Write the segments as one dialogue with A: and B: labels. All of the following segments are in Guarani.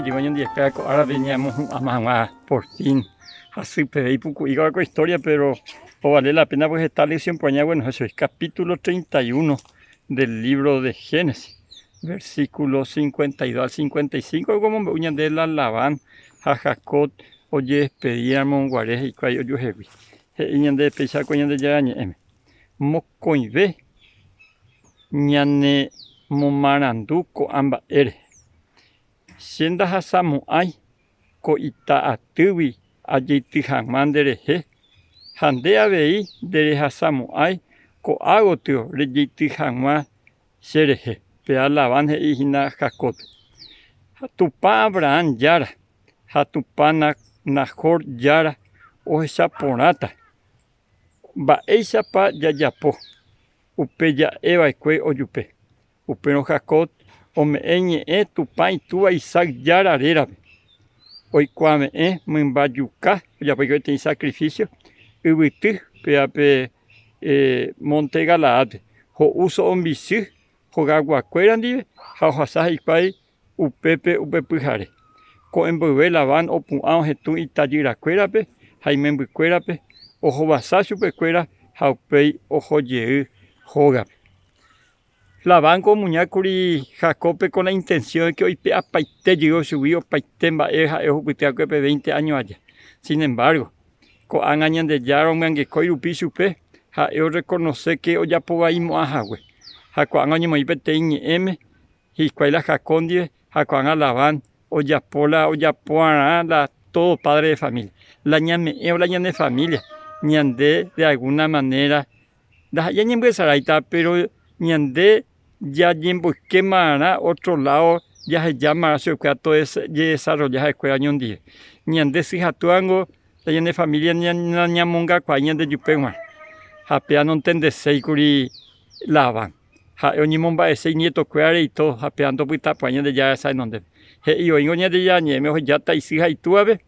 A: jey oñondivepa ko árape ñamohu'ãma hag̃ua por fin hasypeve ipuku'íva ko historia pero ovale la pena porque heta lección porã ñaguenohẽ chugui. Capítulo 31 del libro de Génesis, versículo 52 al 55 omombe'u ñande la Labán ha Jacob ojedespedíramo guare hikuái ojuehegui. He'i ñande péicha ko Ñandejára Ñe'ẽme, Mokõive ñane momarandu ko'ã mba'e rehe. Che ndahasamo'ãi ko ita atýgui ajeity hag̃ua nderehe, ha nde avei nderehasamo'ãi ko'a gotyo rejeity hag̃ua che rehe. Péa Labán he'i hína Jacóbpe, Tupã Abraham Jára ha Tupã Nahor Jára ohecha porãta mba'éichapa jajapo upe ja'e va'ekue ojupe. Upérõ Jacob ome'ẽ ñe'ẽ Tupã itúva Isaac Jára rérape, oikuave'ẽ mymba juka, ojapo hikuái peteĩ sakrifísio yvyty péva pe mónte Galaádpe, ho'u so'o mbichy hogaguakuéra ndive ha ohasa hikuái upépe upe pyhare. Ko'ẽ mboyve Labán opu'ã ohetũ itajyrakuérape ha imembykuérape, ohovasa chupekuéra ha upéi oho jey hógape. Labánko omuñákuri Jacóbpe con la intención de que oipe'apaite jey chugui opaite mba'e ha'e ohupyty va'ekue pe veinte áño aja. Sin embargo, ko'ág̃a Ñandejára omyangekói rupi chupe, ha'e orrekonose ke ojapovaimo'ã hague. Ha ko'ág̃a oñemoĩ peteĩ ñe'ẽme hikuái la Jacob ndive ha ko'ág̃a Labán ojapo la ojapo'arã la todo padre de familia. La ñame'ẽvo la ñane familia, ñande de alguna manera Ndaha'éi ñañembyesaráita, péro ñande jañemboykémarã ótro ládo jahejámarã chupekuéra tojedesarrolla ha'ekuéra oñondive. Ñande sy ha túango la ñane família nañamongakuaái ñandejupe g̃uarã. Ha péva nontendeséi kuri Labán. Ha'e oñemomba'ese inietokuéra reito ha péva ndopytaporãi Ñandejára resa renondépe. He'i oĩngo Ñandejára Ñe'ẽme ohejáta isy ha itúvape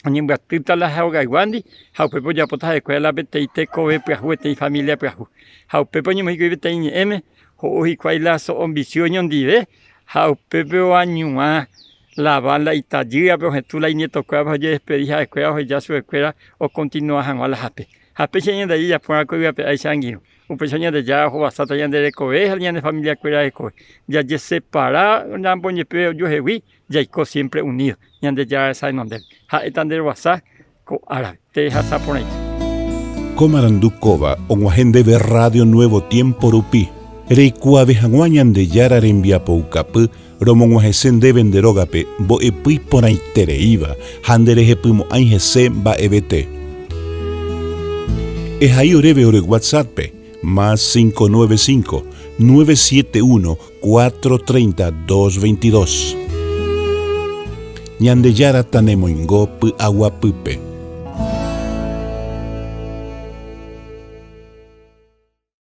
A: oñembyatýta la hogayguándi ha upépe ojapóta ha'ekuéra la peteĩ tekove pyahu, peteĩ familia pyahu. Ha upépe oñemoĩ hikuái peteĩ ñe'ẽme, ho'u hikuái la so'o mbichy oñondive ha upépe oañuã Labán la itajýrape, ohetũ la inietokuérape ha ojedespedi ha'ekuéra oheja chupekuéra okontinua hag̃ua la hape. Ha péicha ñande jajapórã ko yvy ape áicha angirũ. Upéicha Ñandejára ohovasáta ñande rekove ha ñane familiakuéra rekove. Jajesepara ñambojepe ojuehegui Jaiko siémpre unído Ñandejára resa renondépe. Ha'éta nde rovasa ko árape. Terehasa porãite.
B: Ko marandu kóva og̃uahẽ ndéve Radio Nuevo Tiempo rupi. Reikuaave hag̃ua Ñandejára rembiapoukapy romog̃uahẽse ndéve nde rógape mbo'epy iporãitereíva ha nderehepymo'ãi hese mba'evete. Ehai oréve ore WhatsApp-pe, más 595 971 4:30 2:22. Ñandejára tanemoingo py'aguapýpe.